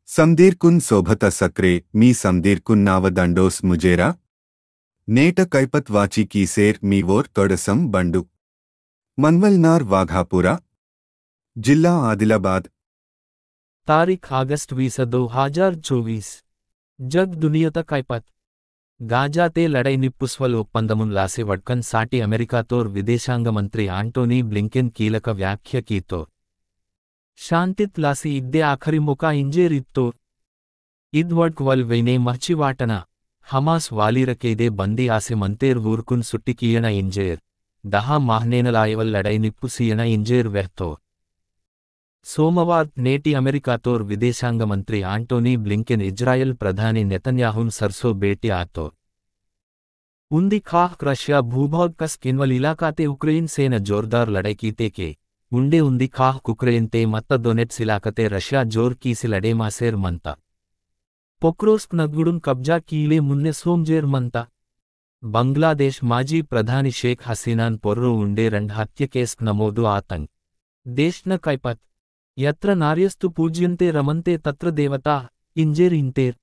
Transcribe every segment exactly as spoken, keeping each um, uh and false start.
समदीरकुन सोभत सक्रे मी समदीरकुन नाव दंडोस मुजेरा। नेट कैपत वाची कीसेर मी वोर तोडसम बंडु। मनवलनार वाघापुरा। जिल्ला आदिलाबाद। तारीख अगस्त वीस, दो हजार चौबीस। जग दुनिया तक कैपत। गाजा ते लड़ाई निप्पुस्वल ओप्पंदमुन लासे वडकन साटी अमेरिका तोर विदेशांग मंत्री आंटोनी ब्लिंकेन कीलक व्याख्या कीतो। शांतित लासी इद्दे आखरी मोका इंजेर इत्तो। इद वडक वल वेने मर्ची वाटना। हमास वाली रकेदे बंदी आसे मंतेर वूरकुन सुट्टी कीयना इंजेर। दहा माहनेनल आयवल लड़ाई निप्पु सीयना इंजेर वेहतो। सोमवार नेटी अमेरिका तोर विदेशांग मंत्री आंटोनी ब्लिंकेन इजरायल प्रधानी नेतन्याहुन सरसो बेटी आतो। उन्दी खाह रशिया भूभाग कस किनवल इलाकाते उक्रेन सेना जोरदार लड़ाई कीते के। उंडे उन्दी खाह उक्रेन ते मत्त दोनेट्स इलाकाते रशिया जोर कीसी लड़े मासेर मंता। पोक्रोस्क नगुडुन कब्जा कीले मुन्ने सोमजेर मंता। बांग्लादेश माजी प्रधानी शेख हसीनान पोर्रो उंडे रंड हत्या केस नमोदु आतंग। देश न कैपत। यत्र नार्यस्तु पूज्यन्ते रमन्ते तत्र देवता, इंजेर इंतेर।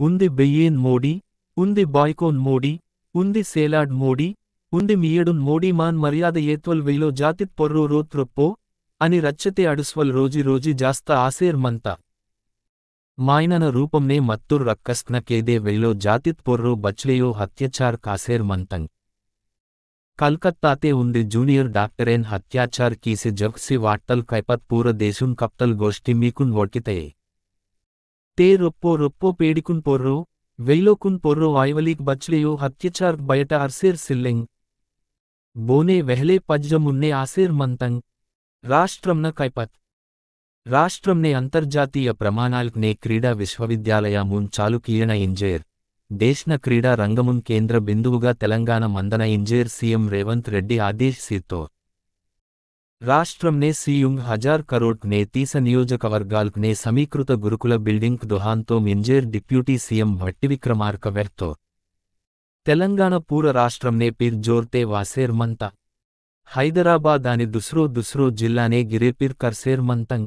उन्दी बेयेन मोडी, उन्दी बायकोन मोडी, उन्दी सेलाड मोडी, उन्दी मियडुन मोडी मान मर्याद येत्वल वेलो जातित पोर्रो रोत रोप्पो, अनि रच्चते अडुस्वल रोजी रोजी जास्त आसेर मंता। मायनन रूपमने मत्तुर रक्कस्कन केदे वेलो जातित पोर्रो बच्चलेयो हत्याचार कासेर मंतंग। कलकत्ताते उन्दी जूनियर डॉक्टरेन हत्याचार कीसे जगसी वाट्टल कैपत पूर देशुन कप्तल गोष्ठी मीकुन वोड़कितये। ते रोप्पो रोप्पो पेड़िकुन पोर्रो, वेलोकुन पोर्रो आयवलीक बच्चलेयो हत्याचार बयट अरसेर सिल्लेंग। बोने वहले पज्ज मुन्ने आसेर मंतंग। राष्ट्रम न कैपत। राष्ट्रम ने अंतर्जातीय प्रमाणाल्क ने क्रीडा विश्वविद्यालय मुन चालू कियना इंजेर। देश न क्रीडा रंगमुन केंद्र बिंदुवुगा तेलंगाना मंदना इंजेर सीएम रेवंत रेड्डी आदेश सीतो। राष्ट्रम ने सीयुंग हजार करोड़ ने तीस नियोजकवर्गाल्क ने समीकृत गुरुकुल बिल्डिंग दोहांतो इंजेर डिप्यूटी सीएम भट्टी विक्रमार्क वेहतो। तेलंगाना पूर राष्ट्रम ने पीर जोरते वासेर मंता। हैदराबाद आनी दुसरो दुसरो जिल्ला ने गिरे पीर करसेर मंतंग।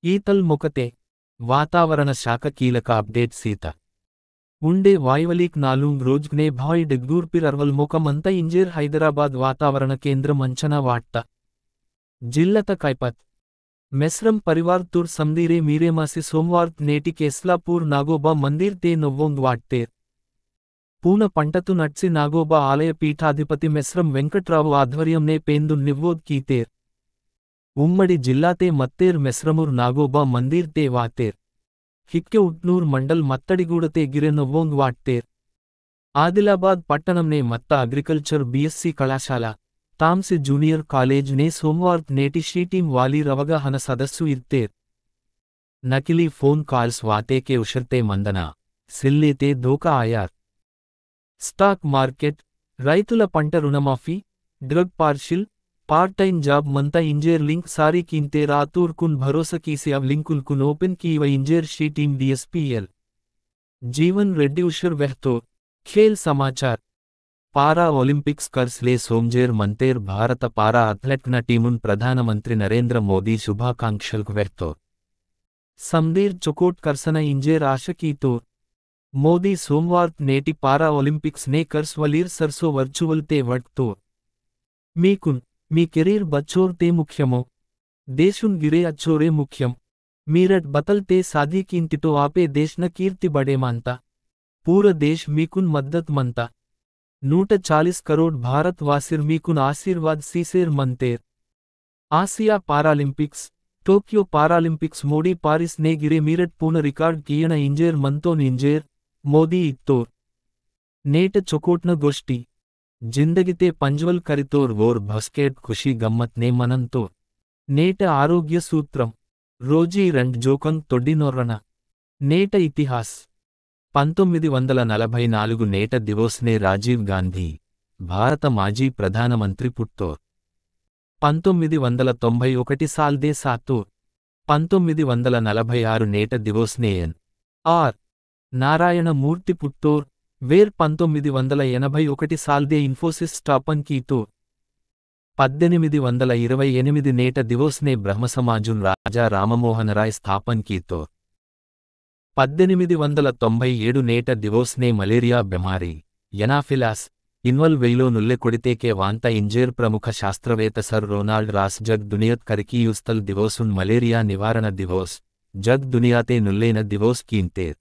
ईतल मोकते वातावरण शाख कीलक अपडेट सीता। उंडे वायवलीक नालुंग रोज्गने भाई डिग्गूर पीर अरवल मोक मंता इंजेर हैदराबाद वातावरण केंद्र मंचना वाट्टा। जिल्लत कैपत। मेस्रम परिवार तुर समदीरे मीरे मासी सोमवार नेटी केस्लापूर नागोबा मंदिर ते नव्वोंग वाट्टेर। पून पंटतु नट्सी नागोबा आलय पीठाधिपति मेस्रम वेंकटराव आध्वर्यम ने पेंदु निव्वोद कीतेर। उम्मडी जिल्लाते मत्तेर मेस्रमुर नागोबा मंदिर ते वातेर। हिक्के उट्नूर मंडल मत्तड़ीगूड़ते गिरे नव्वोंग वाट्टेर। आदिलाबाद पट्टणम ने मत्ता एग्रीकल्चर बीएससी कलाशाला, तामसी जूनियर कॉलेज ने सोमवार नेटी शी टीम वाली रवगाहन सदस्सु इर्तेर। नकिली फोन कॉल्स वाते के उशरते मंदना, सिल्लेते धोका आयार। स्टॉक मार्केट, रैतुल पंट ऋणमाफी, ड्रग पार्शिल, पार्ट टाइम जॉब मंता इंजेर लिंक सारी कींतेर आतूर कुन भरोसा कीसी अव लिंकुल कुन ओपन कीव इंजेर शी टीम डीएसपीएल। जीवन रेड्डी उशर वेहतोर। खेल समाचार। पारा ओलंपिक्स कर्स ले सोमजेर मंतेर भारत पारा एथलेट न टीमुन प्रधानमंत्री नरेंद्र मोदी शुभाकांक्षल वेहतोर। समदीर चोकोट कर्सना इंजेर आशा कीतोर। मोदी सोमवार नेटी पारा ओलंपिक्स ने कर्स वलीर सरसो वर्चुअल ते वटतोर। मीकुन, मी करियर बच्चोर ते मुख्यमो। देशुन गिरे अच्छोरे मुख्यम। मीरट बतल ते साधी कींतिटो आपे देश न कीर्ति बड़े मानता। पूरा देश मीकुन मद्दत मनता। नूट चालीस करोड़ भारत वासिर मीकुन आशीर्वाद सीसेर मनतेर। आसिया पारालिम्पिक्स, टोक्यो पारालिम्पिक्स मोडी पारिस ने गिरे मीरट पूर्ण रिकॉर्ड कियन इंजेर मनतोन इंजेर, मोदी इत्तोर। नेट चोकोटन गोष्टी। जिंदगीते पंजवल करितोर वोर भस्केट खुशी गम्मत ने मनंतोर। नेट आरोग्य सूत्रम। रोजी रंड जोकंग तोड्डी नोर्रना। नेट इतिहास। पंतोम्मिदि वंदल नलभै नालुगु नेट दिवोस ने राजीव गांधी, भारत माजी प्रधानमंत्री पुट्टोर। पंतोम्मिदि वंदल तोंभै ओकटि साल्दे सातोर। पंतोम्मिदि वंदल नलभै आरु नेट दिवोस ने एन आर नारायण मूर्ति पुट्टोर, वेर पंतोम्मिदि वंदल एनभै ओकटि साल्दे इन्फोसिस स्थापन कीतोर। पद्देनिमिदि वंदल इरवै एनिमिदि नेट दिवोस ने ब्रह्म समाजुन राजा राममोहन राय स्थापन कीतोर। पद्देनिमिदि वंदल तोंबई एडु नेट दिवोस ने मलेरिया बेमारी, एनाफिलास, इन्वल वेइलो नुल्ले कुड़ितेके वांता इंजेर प्रमुख शास्त्रवेत्त सर रोनाल्ड रास जग दुनियत करिकी यूस्तल दिवोसुन मलेरिया निवारण दिवोस, जग दुनियाते नुल्लेन दिवोस कीन्तेर।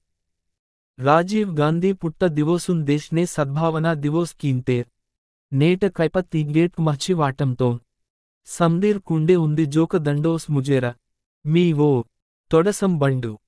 राजीव गांधी पुट्ट दिवोसुन देश ने सद्भावना दिवोस कीन्तेर। नेट कैपत तीगेट महची वाटम तो। समदीर कुंडे उन्दी जोक दंडोस मुजेरा। मी वो। तोडसम बंडू।